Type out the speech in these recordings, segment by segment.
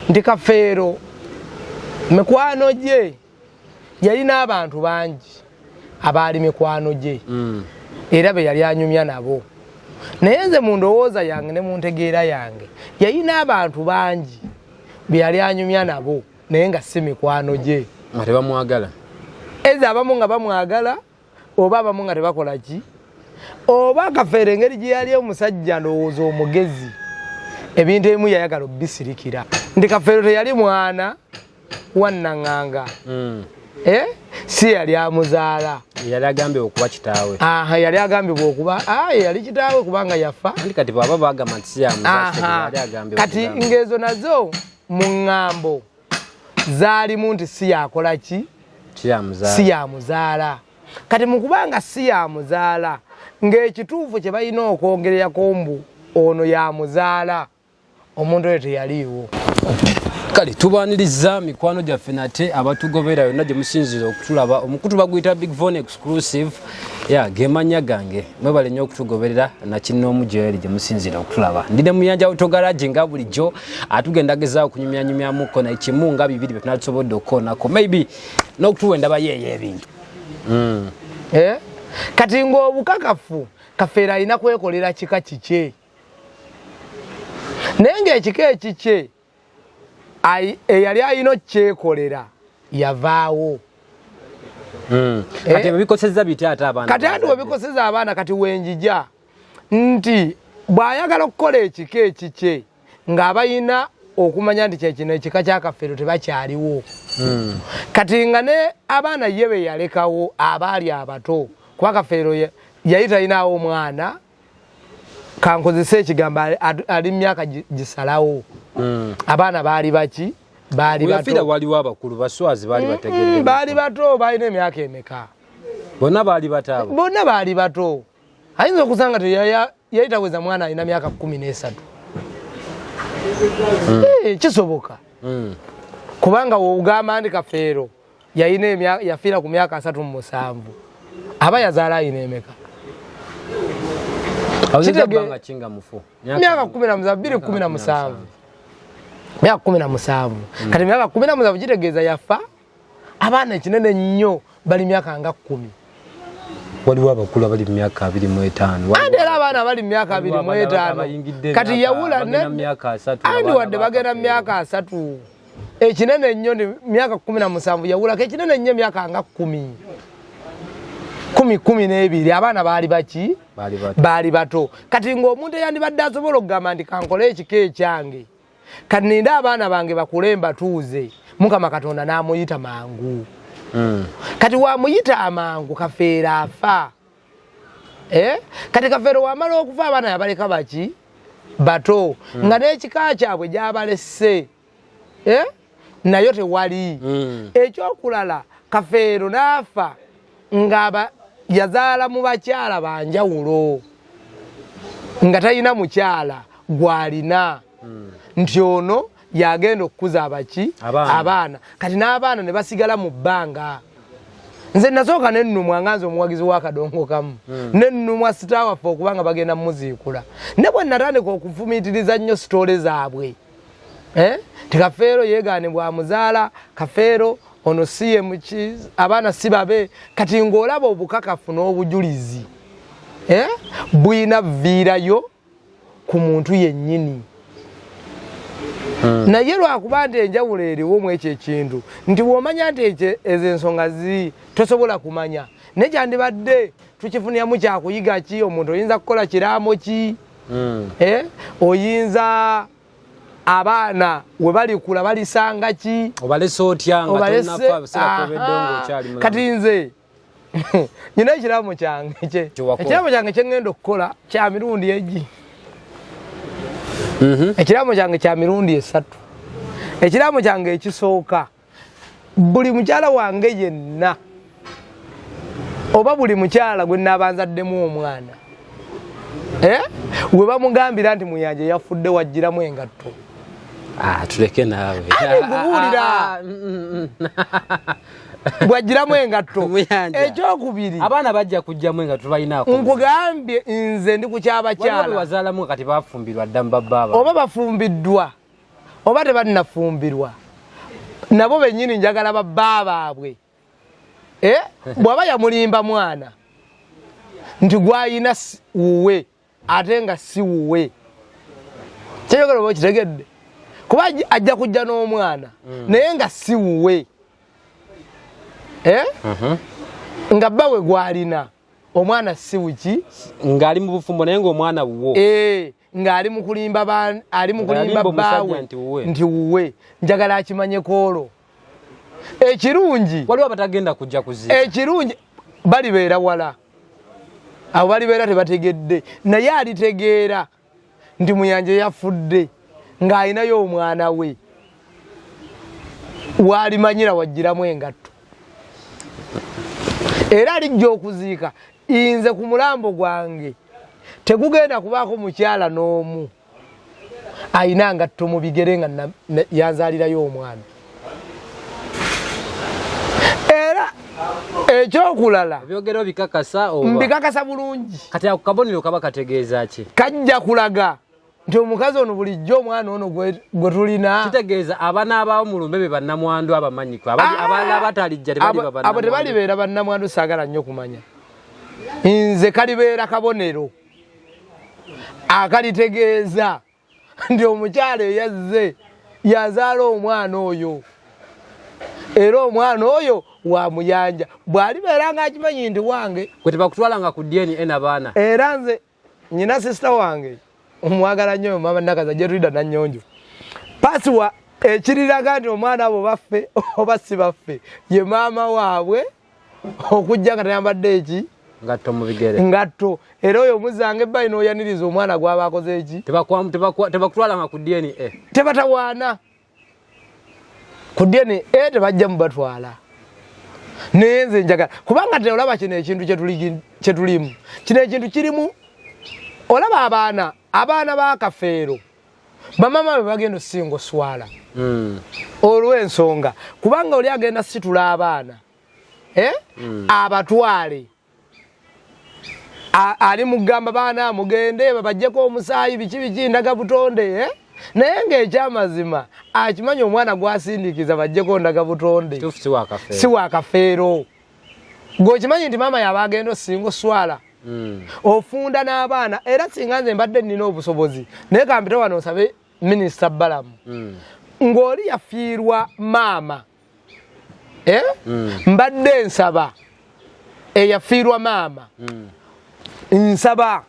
Nti Kafeero mikwano gye yalina abantu bangi abaali mikwano gye era be yali anyumya nabo, naye nze mu ndowooza yange ne mu ntegeera yange yalina abantu bangi be yali anyumya nabo naye nga si mikwano gye, nga tebamwagala. Eza abamu nga bamwagala oba abamu nga tebakola ki, oba Kafeero engeri gye yali omusajja ndowooza omugezi, ebintu ebimu yayagala obisirikira, nti Kafeero teyali mwana wa Naŋŋanga. Eh? Si yali amuzaala. Yali agambibwa okuba kitaawe. Aha, yali agambibwa okuba yali kitaawe kubanga yafa. Anti kati bwaba bagamba nti si yamuzaala, yali agambibwa. Kati ng'ezo nazo mu ŋŋambo zaalimu nti si yakola ki, si yamuzaala. Kati mu kubanga si yamuzaala, ng'ekituufu kye balina okwongererako mbu ono yamuzaala, omuntu oyo teyaliiwo. Kale tubaniriza mikwano gyaffe nate abatugobera yonna gye musinzira okutulaba. Omukutu baguyita Big Von Exclusive, ya gemanya gange. Mwebale nnyo okutugoberera nakinnoomu gyeri gye musinzira okutulaba. Ndi ne Muyanja Auto Garage nga bulijjo, atugenda gezaako okunyumyanyumyamuko naye kimu nga bibiri bye tunatusobodde okukoonako, maybe n'okutuwa endaba ye ey'ebintu. Eh? Kati ng'obukakafu Kafeero alina kwekolera kika kikye, naye ng'ekika ekikye eyali alina okukyekolera yavaawo. Kati ebyo bikosezza bitya ate abaana? Kati ati webikoseza abaana, kati wenjija nti bw'ayagala okukola ekika ekikye ng'abayina okumanya nti kyekino ekika kya Kafeero tebakyaliwo. Kati nga ne abaana ye be yalekawo abaali abato, kuba Kafeero yali talinaawo omwana, kankozese ekigambo ali myaka gisalawo. Abaana baali baki? Baali bato. Waliwo abakulu baswazi baali bategedde. Baali bato, balina emyaka emeka? Bonna baali bato abo. Bonna baali bato. Ayinza okusanga yali taweza mwana alina myaka 13. Kisoboka. Kubanga wogamba nti Kafeero yalina yafiira ku myaka 37, aba yazaala ayina emeka? Myaka 17, 217, myaka 17. Kati myaka 17 kitegeeza yafa abaana ekinene nnyo bali myaka nga 10. Waliwo abakulu abali mu myaka 25. Andi era abaana abali mu myaka 25 kati yawula andi wadde bagenda mu myaka 30, ekinene ennyo ni myaka 17, yawulako ekinene ennyo emyaka nga 10, 10, 12. Abaana baali baki? Baali bato. Kati ng'omuntu eyandibadde asobola okugamba nti kankole ekika ekyange, kati ninde abaana bange bakule mbatuuze, Mukama Katonda n'amuyita mangu. Kati wamuyita amangu, Kafeero afa. Eh? Kati Kafeero wamala okufa, abaana yabaleka baki? Bato. Nga n'ekika kyabwe gyabalese, eh? Nayo tewali. Ekyokulala, Kafeero n'afa nga yazaala mu bakyala banjawulo, nga talina mukyala gwalina nti ono yagenda okukuza abaki abaana. Kati n'abaana ne basigala mu bbanga. Nze nasooka nennumwa nga nze omuwagizi w'akadongo kamu, nennumwa star waffe okubanga bagenda mumuziikula, ne bwe natandika okufumiitiriza nnyo story zaabwe, eh? Ti Kafeero yeegaanibwa amuzaala, Kafeero ono si ye muki, abaana si babe. Kati ng'olaba obukakafu n'obujulizi, eh? Buyina viirayo ku muntu yennyini. Naye lwakuba nti enjawulo eriwo mu ekyo ekintu nti bw'omanya nti ezo ensonga zi tosobola kumanya, naye kyandibadde tukifuniramu kyakuyiga ki? Omuntu oyinza kukola kiraamo ki? Eh? Oyinza abaana we balikula balisanga ki? Obalese otya nga tonafa biseera ng'okyali mulamu? Kati nze nyina ekiraamo kyange ekiraamo kyange kyengenda okukola kya mirundi egi. Ekiraamo kyange kya mirundi esatu. Ekiraamo kyange ekisooka, buli mukyala wange yenna oba buli mukyala gwe naabanzaddemu omwana, eh? We bamugambira nti Muyanja yafudde, wajjiramu engatto. Ah, tuleke naawe. Ate nkubuulira, bwajjiramu engatto. Ekyokubiri, abaana bajja kujjamu engatto, balinaako. Nkugambye, nze ndi ku kyabakyala. Wazaalamu kati bafumbirwa dda mu babbaaba. Oba bafumbiddwa. Oba tebannafumbirwa, nabo bennyini njagala babba baabwe. Eh? Bw'aba yamulimba mwana nti gwayina wuwe ate nga si wuwe, kyeyogera oba okitegedde, kuba ajja kujja n'omwana naye nga si wuwe, eh? Nga bba we gwalina omwana si wuki, ng'ali mu bufumbo naye ng'omwana wuwo. Eh, ng'ali mu kulimba ali mu kulimba bbaawe nti wuwe. Njagala akimanye kwolwo. Ekirungi waliwo abatagenda kujja kuziika. Ekirungi balibeera wala, abo balibeera tebategedde, naye alitegeera nti Muyanja yafudde ng'alinayo omwana we, walimanyira wajjiramu engatto, era alijja okuziika. Nze ku mulambo gwange tegugenda kubaako mukyala n'omu ayina ngatto mu bigere nga yanzaalirayo omwana. Era ekyokulala, Ebyogero bikakasa oba? Mbikakasa bulungi. Kati ako kabonero kaba kategeeza ki? Kajja kulaga nti omukazi ono bulijjo omwana ono gwe tulina. Kitegeeza abanaabaawo mu lumbe be bannamwandu abamanyiko. Abalala batalijja tebaliba Abo bannamwandu. Tebalibeera bannamwandu. Saagala nnyo kumanya nze, kalibeera kabonero akalitegeeza nti omukyala eyazze yazaala omwana oyo, era omwana oyo wa Muyanja, bw'alibeera nga akimanyi nti wange. Gwe tebakutwalanga ku DNA n'abaana? Era nze nyina sister wange omwagala nnyo, mama Nakaza Jerida Nanyonjo, pasiwa ekiriraga nti omwana abo baffe oba si baffe ye maama waabwe okujja nga tayambadde eki? Ngatto mu bigere. Ngatto. Era oyo omuzanga ebbayi n'oyaniriza omwana gwaba akoze eki? Tebakutwalanga ku DNA? Tebatawaana ku DNA, tebajja mubatwala. Naye nze njagala, kubanga teolaba kino ekintu kyetulimu, kino ekintu kirimu, olaba abaana bakafeero bamama be bagenda osinga oswala olw'ensonga kubanga oli agenda situla abaana, eh? Abatwale ali mugamba baana mugende babajjeko omusaayi, biki biki, ndaga butonde, eh? Naye ng'ekyamazima akimanyi omwana gwasindikiza bajjeko ndaga butonde Kituufu si wakafeero. Si wakafeero. Gweokimanyi nti maama yaba agenda osinga oswala ofunda n'abaana. Era singa nze mbadde nnina obusobozi, naye kampite wano nsabe Minisita Balamu, ng'oli yafiirwa maama, eh? Mbadde nsaba eyafiirwa maama, nsaba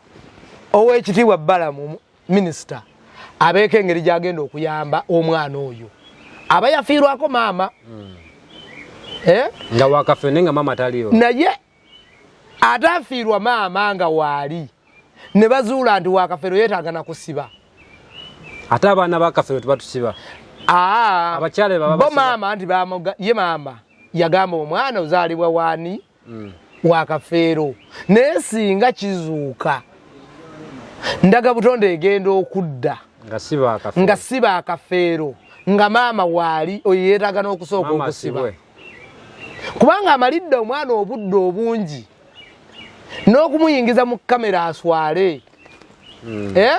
ow'ekitiibwa Balamu minisita abeeko engeri gyagenda okuyamba omwana oyo aba yafiirwako maama, eh? Nga wakafeero naye nga maama taliyo. Naye ate afiirwa maama nga waali ne bazuula nti wakafeero, yeetaaga na kusiba. Ate abaana bakafeero tebatusiba. Aa, Abakyala be baba bo basiba. Maama nti ye maama yagamba omwana ozaalibwa waani? Wakafeero. Naye singa kizuuka ndaga butonde egenda okudda nga si bakafeero, nga si bakafeero, nga maama waali, oyo yeetaaga n'okusooka Maama okusiba. asibwe. Kubanga amalidde omwana obudde obungi n'okumuyingiza mu kamera aswale, eh?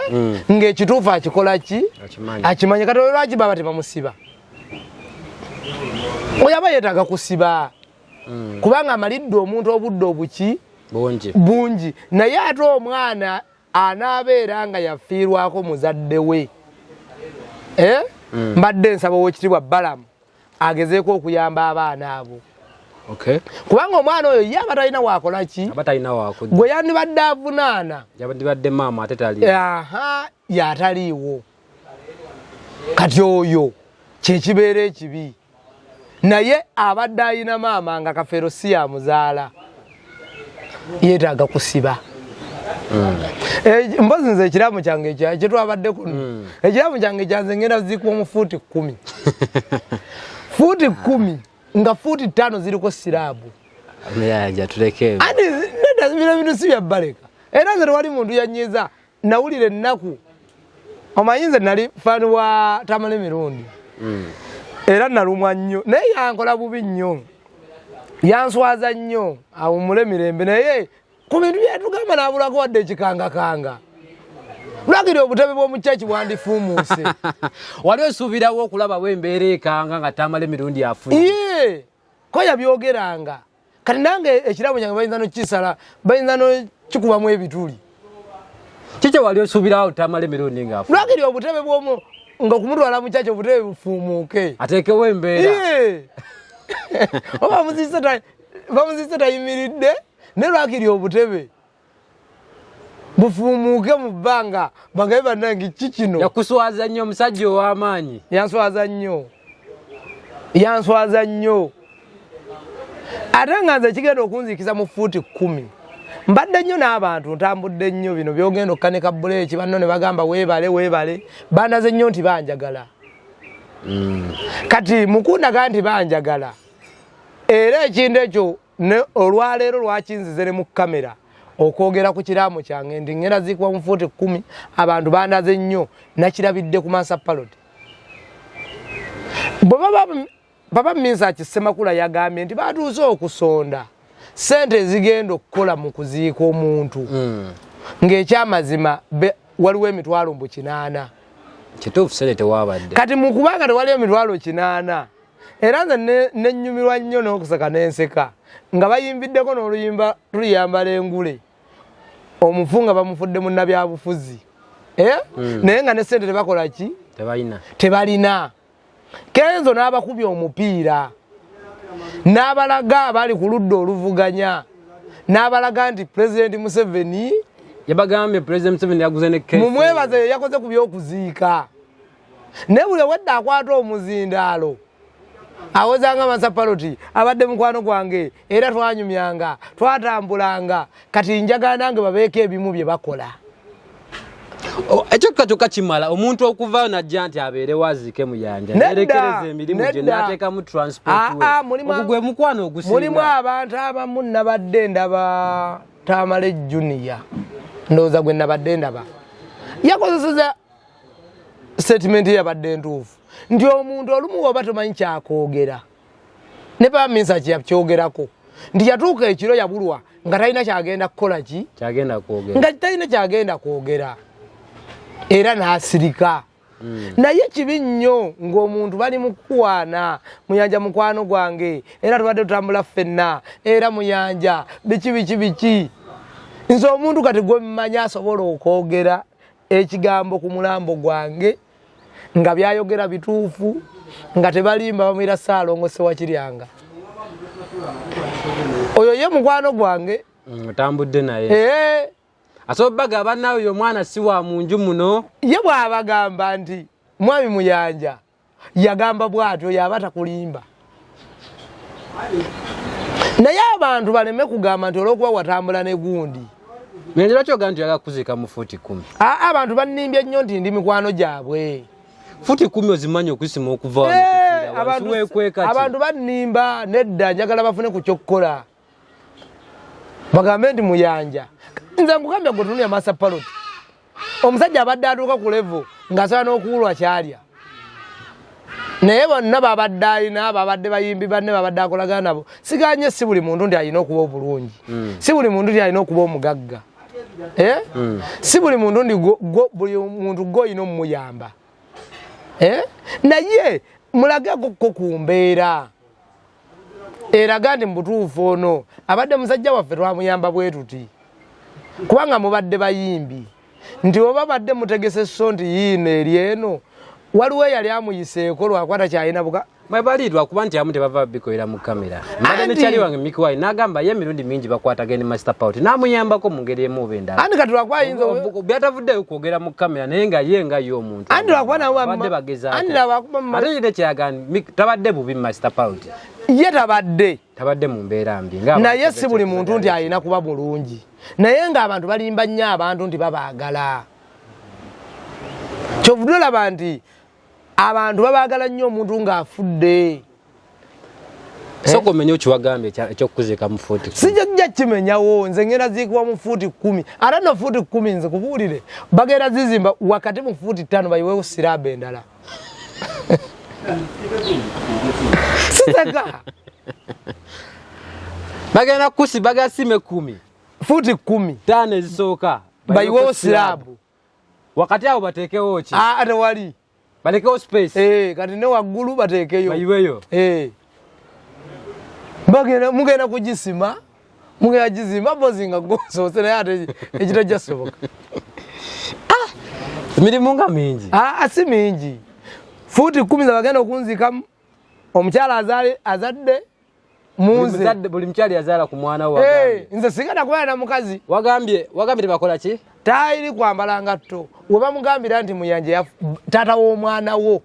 Ng'ekituufu akikola ki? Akimanyi. Akimanye. Kati oyo lwaki baba tebamusiba? Oyo aba yeetaaga kusiba kubanga amalidde omuntu obudde obuki? Bungi. Bungi. Naye ate omwana anaabeera nga yafiirwako muzadde we, eh? Mbadde nsaba owekitiibwa Balamu agezeeko okuyamba abaana abo, kubanga omwana oyo ye aba talina wakola ki? Aba talina wakujja. Gwe yandibadde avunaana yandibadde maama, ate tali. Aha, yataliiwo. Kati oyo kyekibeera ekibi, naye abadde ayina maama nga Kafeero si yamuzaala, yeetaaga kusiba. Eh, mpozi nze ekiramu kyange kyetwabadde kuno, ekiramu kyange kyanze ngenda ziikuwa mu fuuti 10, fuuti 10 nga fuuti 5 ziriko slab. Muyanja tuleke. Ati nedda, bino bintu si byabbaleka. Era nze tewali muntu yanyiza, nawulira ennaku. Omanyi nze nali fan wa Tamale Mirundi, era nalumwa nnyo, naye yankola bubi nnyo, yanswaza nnyo, awummule mirembe. Naye ku bintu byetugamba nabulako wadde ekikangakanga. Lwakiri obutebe bw'omukyaki bwandifuumuuse. Wali osuubirawo okulabawo embeera ekanga nga Tamale Mirundi afudde? Yee, ko yabyogeranga. Kati nange ekirabo kyange bayinza nokisala, bayinza nokikubamu ebituli. Kiki wali osuubirawo Tamale Mirundi nga afudde? Lwakiri obutebe bw'omu nga okumutwala mu kyaki obutebe bufuumuuke. Ateekewo embeera. Yee. Oba bamuziise tayimiridde, naye lwakiri obutebe bufuumuuke mu bbanga bagabe bannange ki kino. Yakuswaza nnyo omusajja ow'amaanyi. Yanswaza nnyo, yanswaza nnyo. Ate nga nze kigenda okunziikiza mu fuuti 10. Mbadde nnyo n'abantu, ntambudde nnyo bino by'ogenda okukanika buleeki banno ne bagamba weebale weebale, bandaze nnyo nti banjagala. Kati mukundaga nti banjagala, era ekintu ekyo ne olwaleero lwakinzize ne mu kamera okwogera ku kiraamo kyange nti ngenda ziikuba mu fuuti 10, abantu bandaze nnyo, nakirabidde ku Mansa Parrot. Bwe baba Minsa Ssemakula yagambye nti batuuse okusonda ssente ezigenda okukola mu kuziika omuntu ng'ekyamazima waliwo emitwalo mbu 8. Kituufu ssente tewabadde. Kati mu kubanga tewaliwo emitwalo 8, era nze nennyumirwa nnyo n'okuseka n'enseka nga bayimbiddeko n'oluyimba tuliyambala engule, omufu nga bamufudde munnabyabufuzi. Naye nga ne ssente tebakola ki? Tebalina. Tebalina. Kenzo n'abakubya omupiira n'abalaga abali ku ludda oluvuganya, n'abalaga nti Pulezidenti Museveni yabagambye Pulezidenti Museveni yaguze ne case. Mumwebaze yakoze ku by'okuziika. Naye buli obwedda akwata omuzindaalo awozanga Mansa Parrot abadde mukwano gwange era twanyumyanga twatambulanga, kati njagala nange babeeko ebimu bye bakola. Ekyo kyokka kimala omuntu okuvaayo n'ajja nti abeerewo aziike Muyanja, nerekereza emirimu gye n'ateekamu transport we. Ogwo gwe mukwano ogusinga. Mulimu abantu abamu nabadde ndaba Tamale Junior, ndowooza gwe nabadde ndaba yakozeseza statement ye yabadde ntuufu nti omuntu olumu oba tomanyi kyakwogera, ne Papa Minsa kyakyogerako nti yatuuka ekiro yabulwa nga talina kyagenda kukola ki, kyagenda kwogera, nga talina kyagenda kwogera era n'asirika. Naye kibi nnyo ng'omuntu bali mu kukuwaana, Muyanja mukwano gwange era tubadde tutambula ffenna era Muyanja biki biki biki. Nze omuntu kati gwe mmanyi asobola okwogera ekigambo ku mulambo gwange nga byayogera bituufu nga tebalimba, bamuyita Ssaalongo Ssewakiryanga. Oyo ye mukwano gwange. Otambudde naye. Asobola bagamba naawe oyo omwana si wa mu nju muno. Ye bw'abagamba nti mwami Muyanja yagamba bw'atyo, yaba takulimba. Naye abantu baleme kugamba nti olw'okuba watambula ne gundi. Muyanja lwaki ogamba nti oyagala kuziika mu fuuti 10? Abantu bannimbye nnyo nti ndi mikwano gyabwe. Fuuti 10 ozimanyi okusima okuva wano okufiira wansi, weekweka ki? Abantu bannimba nedda, njagala bafune ku ky'okukola. Bagambe nti Muyanja. Nze nkugambye gwe tunulya Mansa Parrot. Omusajja abadde atuuka ku level ng'asobola n'okuwulwa ky'alya. Naye bonna babadde alina, babadde bayimbi banne babadde akolagana nabo. Siganye si buli muntu nti alina okuba obulungi. Si buli muntu nti alina okuba omugagga. Si buli muntu nti buli muntu gw'olina omuyamba. Naye mulageko ko ku mbeera eraga nti mu butuufu ono abadde musajja waffe twamuyamba bwe tuti. Kubanga mubadde bayimbi nti oba badde mutegese sso nti yiino eri eno, waliwo eyali amuyiseeko lwakuba takyalina buka. Mwe bali lwakuba nti abamu tebava bikolera mu kamera. Mbadde ne kyali wange Mickey Wine n'agamba ye emirundi mingi bakwatagana ne Master Parrot n'amuyambako mu ngeri emu oba endala. Anti kati lwakuba ayinza Byatavuddeyo kwogera mu kamera naye nga ye nga ye omuntu. Anti lwakuba nawe Babadde bagezaako. Anti lwakuba Ate ye tekyagamba, Mick, tabadde bubi Master Parrot. Ye tabadde. Tabadde mu mbeera mbi, nga abantu Naye si buli beteekeza muntu nti ddala. alina kuba bulungi. Naye ng'abantu balimba nnyo abantu nti babaagala. Kyovudde olaba nti abantu babaagala nnyo omuntu ng'afudde. Sooka omenye okiwagambye ekyokuziika mu fuuti kumi. Sijja kimenyawo, nze ngenda ziikibwa mu fuuti 10. Ate nno fuuti 10 nze kubuulire, bagenda zizimba wakati mu fuuti 5 bayiwewo siraabu endala. Siseka. Bagenda kusi, bagenda sima 10. Fuuti 10. 5 ezisooka bayiwewo siraabu. Wakati awo bateekewo ki? Aa, tewali. Balekewo space. Eh, kati ne waggulu bateekeyo. Bayiweyo. Eh. Bagenda mugenda kugisima, mugenda gizimba mpozi nga gwosoose, naye ate ekitajja soboka. Emirimu nga mingi. Aa, si mingi. Fuuti 10 ze bagenda okunzikamu, omukyala azadde munze. Buli mukyala yazaala ku mwana we. Eh, nze sigenda kubeera na mukazi. Wagambye tebakola ki? Tayiri kwambala ngatto. We bamugambira nti Muyanja taata w'omwana wo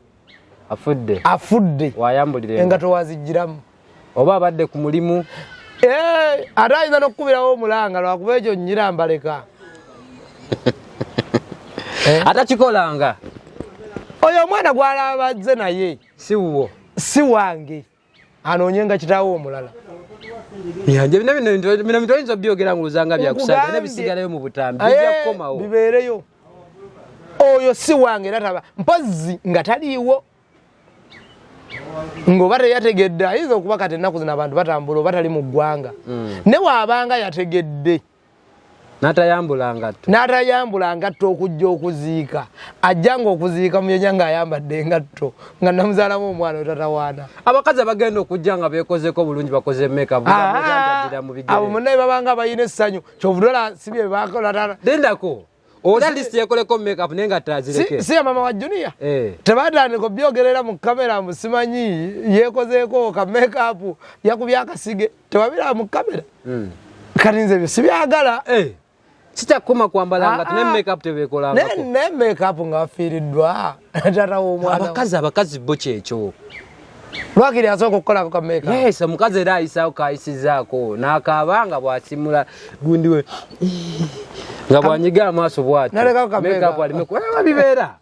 afudde. Afudde. Wayambulira engatto wazigiramu. Oba abadde ku mulimu. Eh, ate ayinza n'okukubirawo omulanga lwakuba ekyo nnyira mbaleka. Atakikolanga. Oyo omwana gw'alabazze naye. Si wuwo. Si wange. Anoonye nga kitaawe omulala. Yanje bino bino bino bintu oyinza obyogera ng'oluzanga bya kusaaga, ne bisigalayo mu butambi, bijja kukomawo. Bibeereyo. Oyo si wange era taba. Mpozzi nga taliiwo. Ng'oba teyategedde, ayinza okuba kati ennaku zino abantu batambula oba tali mu ggwanga. Ne bw'abanga yategedde. N'atayambula ngatto. N'atayambula ngatto okujja okuziika. Ajja ng'okuziika Muyanja ng'ayambadde engatto, nga namuzaalamu omwana otatawaana. Abakazi abagenda okujja nga beekozeeko bulungi, bakoze make-up, bamugamba mu bigere. Abo munnaye babanga balina essanyu, kyova olaba si bye bakola tata. Lindako. Ola list yekoleko make-up naye nga tazireke. Si ya mama wa Junior. Tebatandika obyogerera mu kamera mbu simanyi yeekozeeko ka make-up, yakubye akasige, tewabiraba mu kamera. Kati nze ebyo sibyagala. Kitakoma kwambala nga ne make-up tebeekolangako. Ne make-up nga bafiiriddwa taata w'omwana. Abakazi bo kyekyo. Lwakiri asooka okukolako ka make-up. Yes, omukazi era ayisaako kayisizaako n'akaaba nga bw'asimula gundi we. Nga bw'anyiga amaaso bw'atyo. Nalekako ka make-up. Make-up aleme kuba bibeera.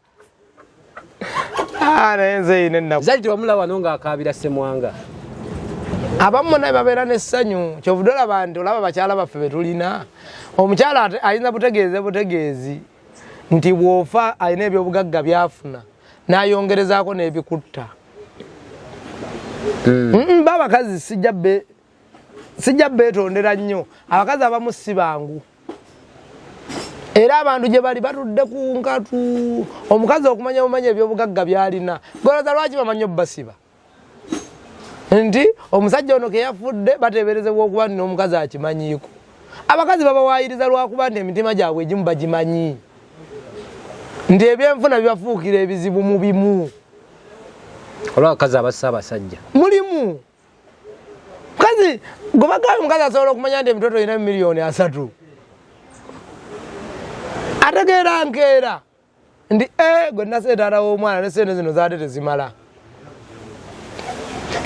Naye nze yina ennaku. Zali tewamulaba wano ng'akaabira Ssemwanga. Abamu naye babeera n'essanyu. Kyovudde olaba nti olaba bakyala baffe be tulina. Omukyala ayinza butegeeze butegeezi nti bw'ofa alina ebyobugagga by'afuna n'ayongerezaako n'ebikutta. Ba abakazi sijja beetondera nnyo. Abakazi abamu si bangu. Era abantu gye bali batudde ku nkatu. Omukazi okumanya bumanya ebyobugagga by'alina. Golooza lwaki bamanyi obbasiba? Nti omusajja ono ke yafudde bateeberezebwa okuba nti n'omukazi akimanyiiko. Abakazi babawaayiriza lwakuba nti emitima gyabwe egimu bagimanyi. Nti ebyenfuna bibafuukira ebizibu mu bimu. Olw'abakazi abassa abasajja. Mulimu. Mukazi, gwe bagambye omukazi asobola okumanya nti emitoto erina miliyoni 3. Ategeera nkeera. Ndi, gwe nase taata w'omwana ne ssente zino zaadde tezimala.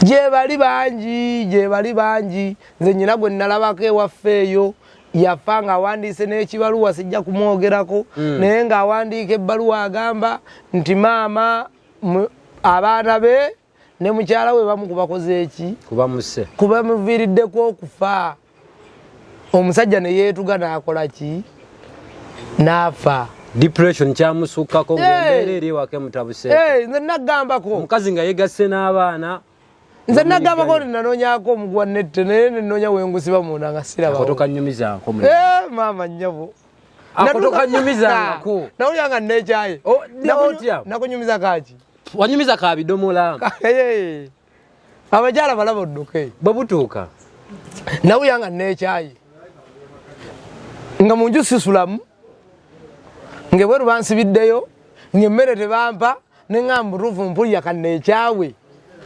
Gye bali bangi, gye bali bangi. Nze nnyina gwe nalabako ewaffe eyo, yafa ng'awandiise n'ekibaluwa, sijja kumwogerako. Naye ng'awandiika ebbaluwa agamba nti maama abaana be ne mukyala we bamu kubakoze eki? Kubamuse. Kubamuviiriddeko okufa. Omusajja ne yeetuga n'akola ki? N'afa. Depression kyamusukkako ng'embeera eri ewaka emutabuseeko. Nze nagambako. Omukazi nga yeegasse n'abaana. Nze nagambako nti nanoonyaako omuguwa nette naye ne nnoonya wengusiba munda nga sirabawo. Ako tokanyumizaako mulimu. Maama nnyabo. Ako tokanyumizaako. Nawulira nga nneekyaye. Oh, otya? Nakunyumiza kaaki? Wanyumiza ka bidomola. Abakyala balaba odduke. Bwe butuuka. Nawulira nga nneekyaye. Nga mu nju sisulamu. Ng'ebweru bansibiddeyo, ng'emmere tebampa, ne ŋŋamba butuufu mpulira kanneekyawe.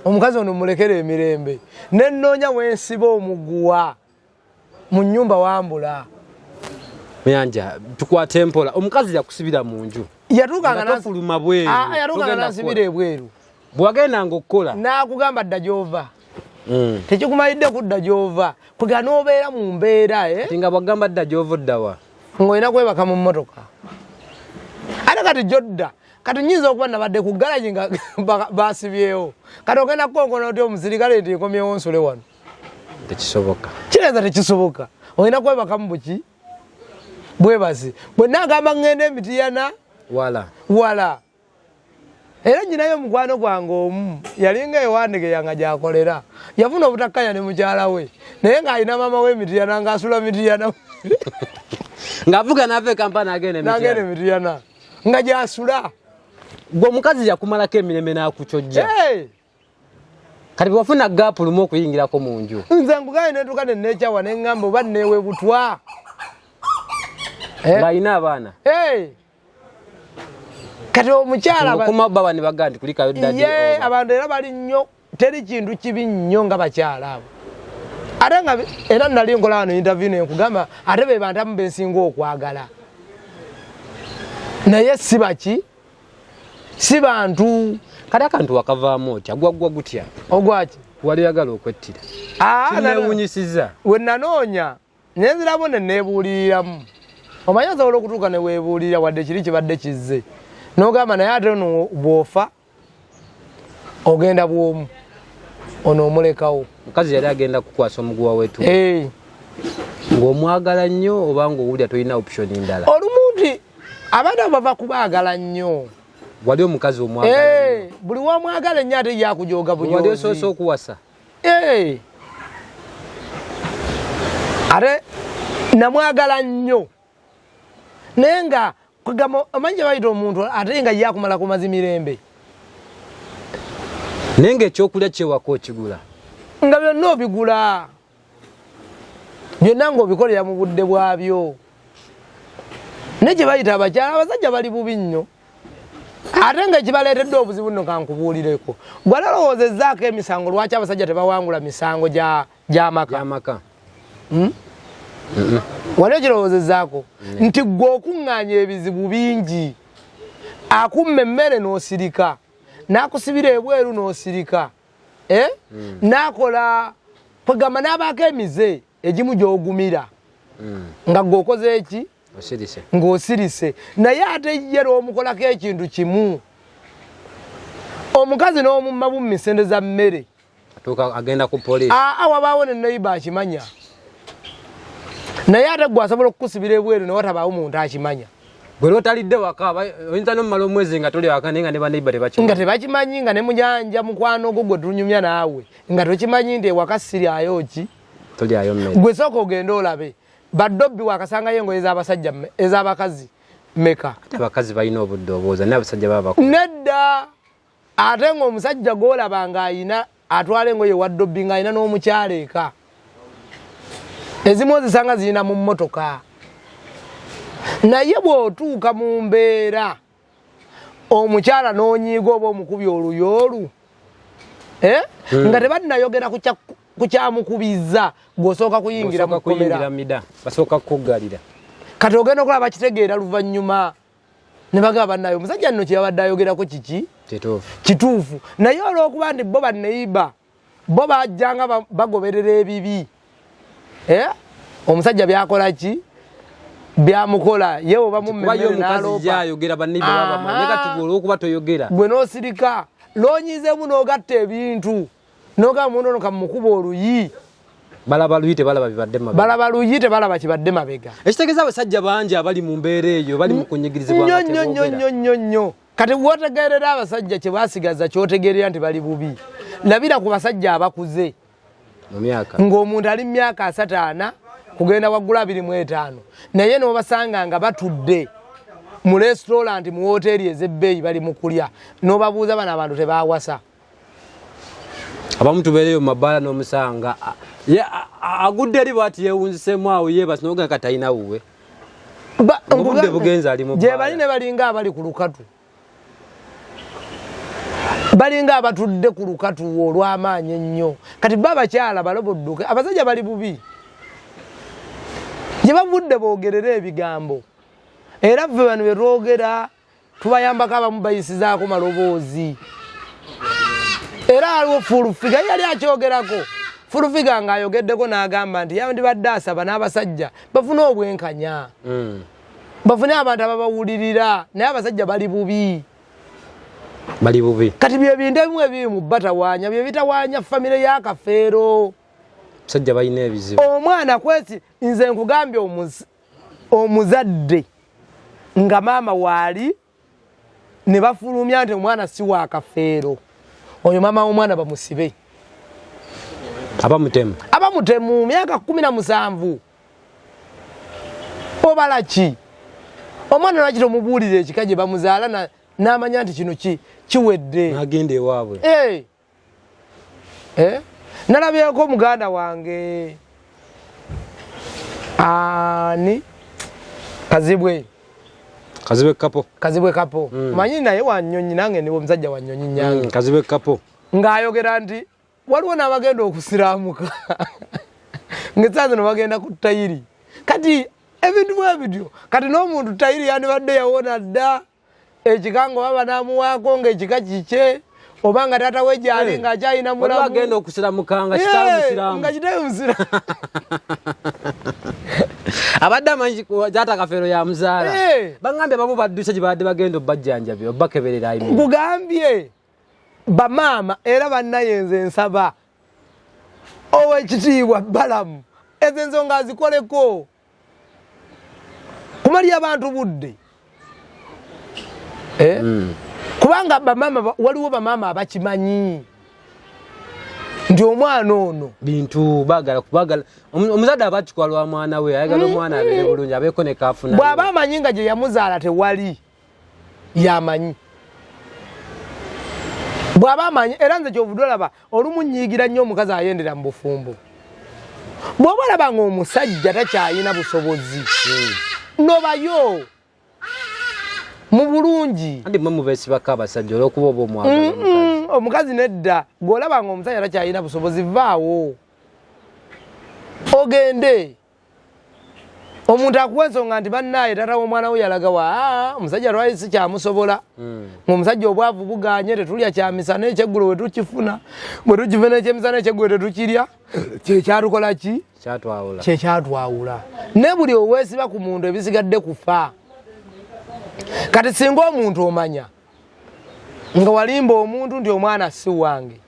Omukazi ono mulekere emirembe. Ne nnoonya we nsiba omuguwa. Mu nnyumba wambula. Muyanja, tukwate mpola. Omukazi yakusibira mu nju. Yatuukanga Nga tofuluma bweru. Yatuukanga Togenda n'ansibira kukola. ebweru. Bw'wagendanga okukola. N'akugamba dda gy'ova. Tekikumalidde kudda gy'ova. Kwegamba n'obeera mu mbeera, eh? Kati nga bw'agamba dda gy'ova odda wa? Ng'olina kwebaka mu mmotoka. Ate kati gy'odda. Kati nnyinza okuba nabadde ku garagi nga baasibyewo. Kati ogenda kukonkona otya omusirikale nti nkomyewo nsule wano? Tekisoboka. Kitegeeza tekisoboka. Olina kwebaka mu buki? Bwebasi. Bwe nnaagamba ŋŋenda Emitiyana, Wala. Wala. Era nnyinayo omukwano gwange omu, yalinga ewandigeya nga gy'akolera. Yafuna obutakkanya ne mukyala we. Naye ng'alina maama we Emitiyana ng'asula Mitiyana. Ng'avuga n'ava e Kampala n'agenda e N'agenda Mitiyana. e Mitiyana. Nga gyasula. Gwe omukazi yakumalako emirembe n'akukyojja. Kati bwewafuna gaapu lumu okuyingirako mu nju. Nze nkugambye netuuka ne neekyawa ne ŋŋamba oba neewe butwa. Ng'alina abaana. Kati omukyala okuma baba ne bagamba nti kulikayo daddy. Ye abantu era bali nnyo, teri kintu kibi nnyo nga bakyala abo. Ate nga era nali nkola wano interview ne nkugamba ate be bantu abamu be nsinga okwagala. Naye si baki? Si bantu. Kati akantu wakavaamu otya? Gwaggwa gutya? Ogwaki? Wali oyagala okwettira. Kinneewuunyisizza. We nanoonya ne nziramu ne neebuuliriramu. Omanyi osobola okutuuka ne weebuulirira wadde kiri kibadde kizze. N'ogamba naye ate ono bw'ofa ogenda bw'omu ono omulekawo. Mukazi yali agenda kukwasa omuguwa wetu. Ng'omwagala nnyo oba ng'owulira tolina option ndala? Olumu nti abantu abo bava kubaagala nnyo. Wali omukazi omwagala nnyo. Buli w'omwagala ennyo ate ye akujooga bujoozi. Wali osoose okuwasa? Ate namwagala nnyo. Naye nga kugamba omanyi gye bayita omuntu ate nga ye akumala ku mazi mirembe. Naye ng'ekyokulya kyewaka okigula. Nga byonna obigula. Byonna ng'obikolera mu budde bwabyo. Naye gye bayita abakyala abasajja bali bubi nnyo. Ate nga ekibaleetedde obuzibu nno kankubuulireko. Gwe alowoozezzaako emisango lwaki abasajja tebawangula misango gy'amaka? Gy'amaka. Wali okirowoozezzaako? Nti ggwe okuŋŋaanya ebizibu bingi. Akumma emmere n'osirika. N'akusibira ebweru n'osirika. N'akola kwegamba n'abaako emize egimu gy'ogumira. Nga ggwe okoze eki? Osirise. Ng'osirise. Naye ate ye lw'omukolako ekintu kimu. Omukazi n'omumma bummi ssente za mmere. Atuuka agenda ku poliisi. Wabaawo ne neighbor akimanya. Naye ate ggwe asobola okukusibira ebweru ne watabaawo muntu akimanya. Gwe lw'otalidde waka, oyinza n'omumala omwezi nga toli waka naye nga ne ba neighbor tebakimanyi. Nga tebakimanyi, nga ne mujanja mukwano gwo gwe tunyumya naawe, nga tokimanyi nti ewaka siryayo ki? Tolyayo mmere. Gwe sooka ogende olabe. Badobbi wakasangayo engoye z'abasajja ez'abakazi meka. Ate abakazi balina obudde obwoza naye abasajja baba bakola. Nedda. Ate ng'omusajja gw'olaba ng'ayina atwala engoye wa dobbi ng'ayina n'omukyala eka. Ezimu ozisanga zirina mu mmotoka. Naye bw'otuuka mu mbeera omukyala n'onyiiga oba omukubi oluyoolu, Nga tebannayogera ku kyamukubizza, gw'osooka kuyingira mu Osooka kkomera. kuyingira mida, basooka kukuggalira. Kati ogenda okulaba bakitegeera luvannyuma. Ne bagamba bannaye omusajja nno kye yabadde ayogerako kiki? Kituufu. Kituufu. Naye olw'okuba nti bo banneyiba, bo bajjanga bagoberera ebibi. Omusajja byakola ki? Byamukola. Ye oba Kuba ye mummere omukazi n'aloopa. gy'ayogera banneyiba baba bamanyi. Naye kati gwe olw'okuba toyogera. Gwe n'osirika, l'onyizeemu n'ogatta ebintu. N'ogamba omuntu ono kamukuba oluyi. Balaba luyi tebalaba bibadde mabega. Balaba luyi tebalaba kibadde mabega. Ekitegeeza abasajja bangi abali mu mbeera eyo bali mu kunyigirizibwa nga Nnyo, nnyo, teboogera. nnyo, nnyo, nnyo. Kati w'otegeerera abasajja kye baasigaza ky'otegeerera nti bali bubi. Labira ku basajja abakuze. Mu myaka. Ng'omuntu ali mu myaka 34 kugenda waggulu 25. Naye n'obasanga nga batudde mu restaurant mu wooteeri ez'ebbeeyi bali mu kulya. N'obabuuza bano abantu tebaawasa. Abamu tubeereyo mu mabaala n'omusanga, agudde eri bw'ati yeewunziseemu awo yeebase n'ogamba kati talina wuwe. Obudde bugenze ali mu Gye bbaala. bali ne balinga abali ku lukatu. Balinga abatudde ku lukatu olw'amaanyi ennyo. Kati bo abakyala balobodduke, abasajja bali bubi. Gye bavudde boogerere ebigambo. Era ffe bano bye twogera tubayambako abamu bayisizaako maloboozi. Era waliwo Full Figure yali akyogerako. Full Figure ng'ayogeddeko n'agamba nti yandibadde asaba n'abasajja bafune obwenkanya. Bafune abantu ababawulirira, naye abasajja bali bubi. Bali bubi. Kati bye bintu ebimu ebiri mu batawaanya, bye bitawaanya famire ya Kafeero. Abasajja balina ebizibu. Omwana kwesi, nze nkugambye omuzadde nga maama waali ne bafulumya nti omwana si wa Kafeero. Oyo maama w'omwana bamusibe. Aba mutemu. Aba mutemu, myaka 17. Obala ki? Omwana lwaki tomubuulira ekika gye bamuzaala n'amanya nti kino kiwedde? Nagenda ewaabwe. Eh. Eh? Nalabyeko muganda wange ani, Kazibwe. Kazibwe Kapo. Kazibwe Kapo. Manyi naye wanyonyi, nange niwe omusajja wanyonyi nyange. Kazibwe Kapo. Ng'ayogera nti waliwo n'abagenda okusiraamuka ng'essaawa zino bagenda ku tayiri. Kati ebintu bwe bityo, kati n'omuntu tayiri yandibadde yawona dda ekika nga oba banaamuwaako ng'ekika kikye, oba nga taata we gyali ng'akyalina mulamu. Agenda okusiramuka nga kitaawe musiraamu. Nga kitaawe musiraamu. Abadde amanyi taata Kafeero yamuzaala. Bagambye abamu badduse gye babadde bagenda obajjanjabya, obakeberera. Nkugambye bamaama era bannaye, nze nsaba owekitiibwa Balamu ezo ensonga azikoleko kumalya abantu budde, eh? Kubanga bamaama, waliwo bamaama abakimanyi nti omwana ono bintu bagala bagala omuzadde aba akikola lwa mwana we, ayagala omwana abeere bulungi, abeeko ne kafuna. Bw'aba amanyi nga gye yamuzaala tewali, yamanyi bw'aba amanyi. Era nze kyovudde olaba olumu nyiigira nnyo omukazi ayendera mu bufumbo. Bw'oba olaba nga omusajja takyayina busobozi, nobayo mu bulungi. Andi mwe mubeesibako abasajja olw'okuba oba omwagala omukazi. Omukazi nedda, bw'olaba nga omusajja takyalina busobozi, vaawo ogende. Omuntu akuwa ensonga nti bannaaye tata w'omwana we yalaga wa, "Ah, omusajja lwali si kyamusobola, ng'omusajja obwavu buganye, tetulya kyamisana, ekyeggulo bwe tukifuna, bwe tukifuna ekyemisana, ekyeggulo tetukirya, kyekyatukola ki?" Kyatwawula. Kyekyatwawula. Ne buli oweesiba ku muntu, ebisigadde kufa. Kati singa omuntu omanya nga walimba omuntu nti omwana si wange,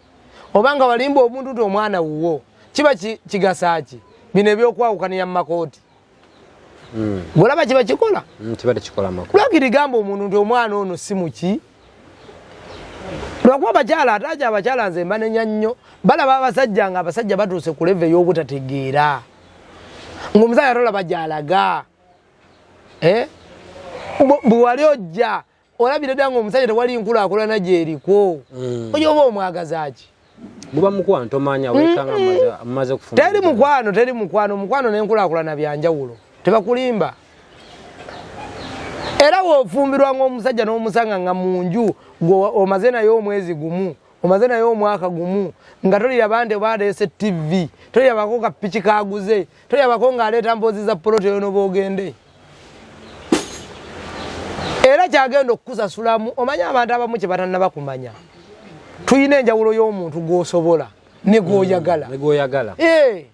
oba nga walimba omuntu nti omwana wuwo, kiba kigasa ki bino ebyokwawukanira mu makooti? Golaba kiba kikola? Kiba tekikola makulu. Lwakiri gamba omuntu nti omwana ono si muki, lwakuba abakyala ate akyo abakyala nze mbanenya nnyo, balaba abasajja nga abasajja batuuse ku level ey'obutategeera, ng'omusajja tolaba gy'alaga. Eh? Bwe wali ojja olabira ddala ng'omusajja tewali nkulaakulana gyeriko, oyo oba omwagaza ki? Muba mukwano, tomanya wekanga mumaze kufuna. Teri mukwano, teri mukwano. Omukwano n'enkulaakulana byanjawulo, tebakulimba. Era woofumbirwa ng'omusajja n'omusanga nga mu nju gwe omaze naye omwezi gumu, omaze naye omwaka gumu, nga toliraba nti oba aleese TV, tolirabako kapiki kaguze, tolirabako ng'aleeta mboozi za poloti eyo noba ogende, era kyagenda okukusasulamu. Omanye abantu abamu kye batannaba kumanya, tulina enjawulo y'omuntu gw'osobola ne gw'oyagala. Ne gwoyagala. Eh,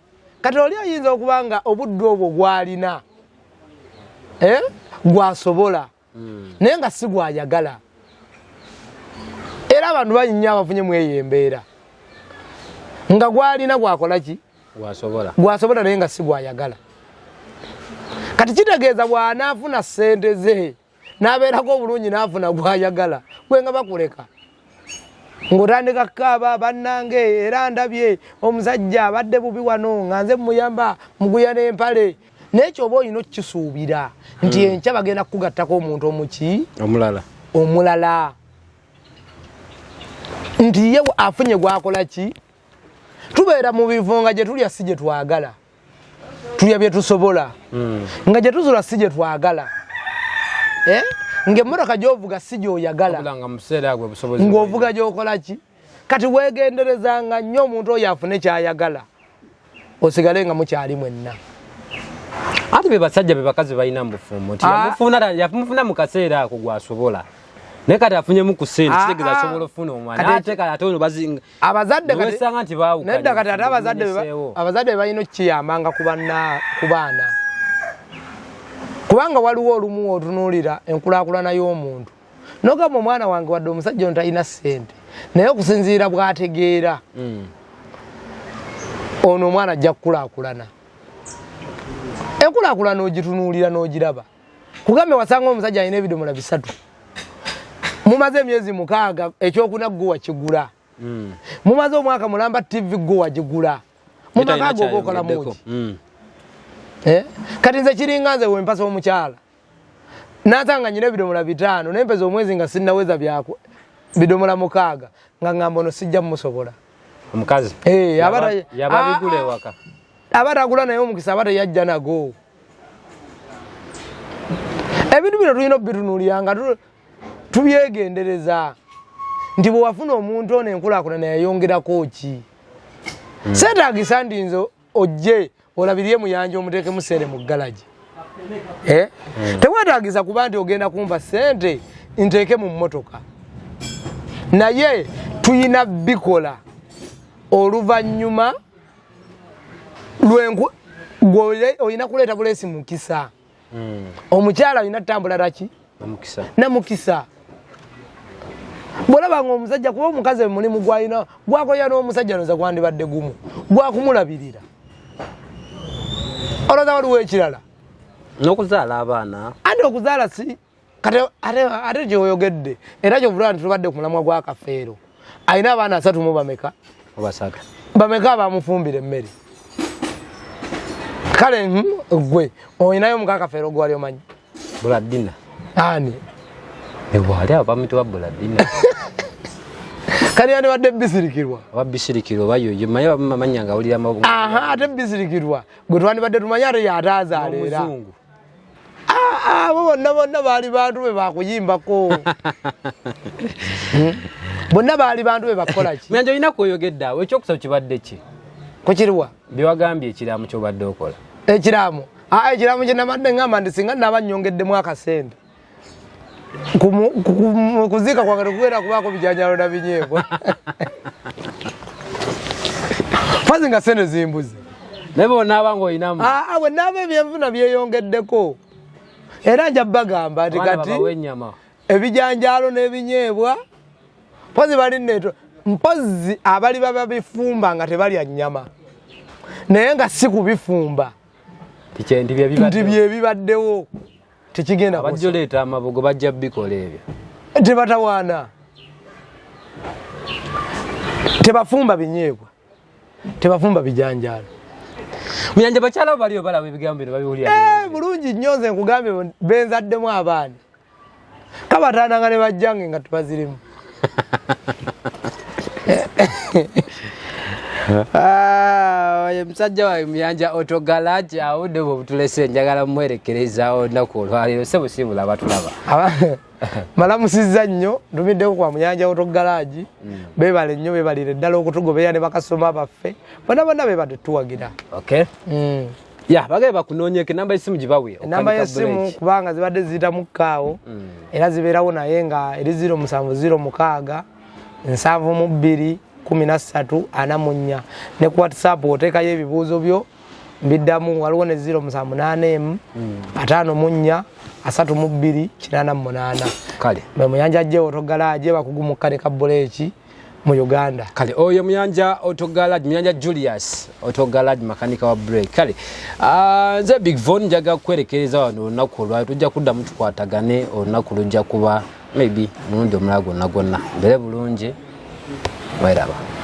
kati oli oyinza okuba nga obudde obwo gwalina, eh, gwasobola, naye nga si gwayagala. Era abantu bangi nnyo abafunye mu eyo embeera nga gwalina gwakola ki? Gwasobola. Gwasobola, naye nga si gwayagala. Kati kitegeeza bw'anaafuna ssente ze n'abeerako obulungi n'afuna gwayagala, gwe nga bakuleka ng'otandika kukaaba, "Bannange, era ndabye omusajja abadde bubi wano nga nze muyamba muguya n'empale." Naye kyoba olina okukisuubira nti enkya bagenda kukugattako omuntu omuki? Omulala. Omulala, nti ye afunye gwakola ki. Tubeera mu bifo nga gye tulya si gye twagala, tulya bye tusobola, nga gye tuzula si gye twagala, eh? Ng'emmotoka gy'ovuga si gy'oyagala. Wabula nga mu kiseera agwe busobozi. Ng'ovuga gy'okola ki. Kati weegenderezanga nnyo omuntu oyo afune kyayagala, osigale nga mukyali mwenna. Ate be basajja be bakazi balina mu bufumbo nti Ah. yamufuna mu kaseera ako gwasobola, naye kati afunyemu ku ssente, Ah, kitegeeza ah. asobola okufuna omwana. Kati Ate kati ate ono bazinga abazadde kati newesanga nti baawukanye, nedda, kati ate abazadde bumenyeseewo. Abazadde be balina okukiyambanga ku banna, ku baana, kubanga waliwo olumu otunuulira enkulaakulana y'omuntu nogamba, "Omwana wange wadde omusajja ono talina ssente, naye okusinziira bw'ategeera, ono omwana ajja kukulaakulana." Enkulaakulana ogitunuulira n'ogiraba. Kugambe wasanga omusajja alina ebidomola 3, mumaze emyezi 6, ekyokuna gwe wakigula. Mumaze omwaka mulamba, TV gwe wagigula. Mu maka go oba okolamu ki? Eh? Kati nze kiringa nze wempasa omukyala. Nansanga nyina ebidomola 5 nempeza omwezi nga sinnaweza byako bidomola 6 nga ngamba ono sijja mmusobola. Omukazi yababigula ewaka abatagula naye omukisa aba teyajja nago. Ebintu bino tulina obitunuulira nga tubyegendereza nti bwe wafuna omuntu ono enkulaakulana yayongerako ki. Seetaagisa nti nze ojje olabirye Muyanja omuteekemu ssente mu ggalagi. Teweetaagisa kuba nti ogenda kumpa ssente nteeke mu mmotoka, naye tuyina bikola oluvannyuma lwenku gwe olina kuleeta buleesi mukisa. Omukyala olina tutambula laki namukisa. Bw'olaba nga omusajja, kuba omukazi omulimu gwalina gwakolera n'omusajja noza gwandibadde gumu gwakumulabirira. Olowooza waliwo ekirala n'okuzaala abaana. Ate okuzaala si kati ate kyoyogedde era kyovulaba nti tubadde ku mulamwa gwa Kafeero. Alina abaana 3 mu bameka? 3. Bameka abamufumbira emmere? Kale gwe olinayo muka Kafeero gwali omanyi? Buladina. Ani? Ewali abo bamuyita Buladina. Kali yandibadde bisirikirwa. Oba bisirikirwa oba yoyo manyi bamanya nga awulira amabu. Aha, ate bisirikirwa gwe twandibadde tumanyi ate yataazaala era. Omuzungu. Abo bonna bonna baali bantu be bakuyimbako. Bonna baali bantu be bakola ki? Muyanja olina kweyogedde awo, ekyokusaba kibadde ki? Kukiriwa? Byewagambye ekiraamo ky'obadde okola. Ekiraamo? Ekiraamo kye nabadde ngamba nti singa naba nnyongeddemu akasente. Kuziika kwange tekugenda kubaako bijanjaalo na binyeebwa. Mpazi nga ssente zimbuze. Naye bw'onaaba ng'olinamu. Bwe naaba ebyenfuna byeyongeddeko. Era nja bagamba nti kati ebijanjaalo n'ebinyeebwa mpozi bali neto mpozi abali baba bifumba nga tebalya nnyama naye nga si kubifumba nti bye bibaddewo tekigenda bajja oleeta amabugo bajja bikola ebyo tebatawaana tebafumba binyeebwa tebafumba bijanjaalo. Muyanja bakyala bo baliyo balaba ebigambo bino babiwulira. Bulungi nnyo nze nkugambye benzaddemu abaana kabataananga ne bajjange nga tubazirimu. Oyo musajja wawe Muyanja Auto Garage awudde bwe butulese njagala mwerekereza olunaku olwaleero ssebo siibula abatulaba. Malamusizza nnyo ntumiddeko kwa Muyanja Auto Garage beebale nnyo beebalire ddala okutugoberera ne bakasoma baffe bonna bonna beebadde tuwagira. Okay. Ya bagaye bakunoonyeko enamba y'essimu gibawe. Enamba y'essimu kubanga zibadde ziyitamu kkaawo era zibeerawo naye nga eri 0706 72 13 44 ne ku WhatsApp oteekayo ebibuuzo byo mbiddamu waliwo ne 0781 54 32 88. Kale Muyanja J Auto Garage bakugu mu kkanika buleeki mu Uganda. Kale oyo Muyanja Auto Garage, Muyanja Julius Auto Garage makanika wa brake. Kale nze Big Von njaga kwerekereza wano olunaku olwaleero tujja kuddamu tukwatagane olunaku lujja kuba maybe mulundi omulala gwonna gwonna. Mbeere bulungi mweraba.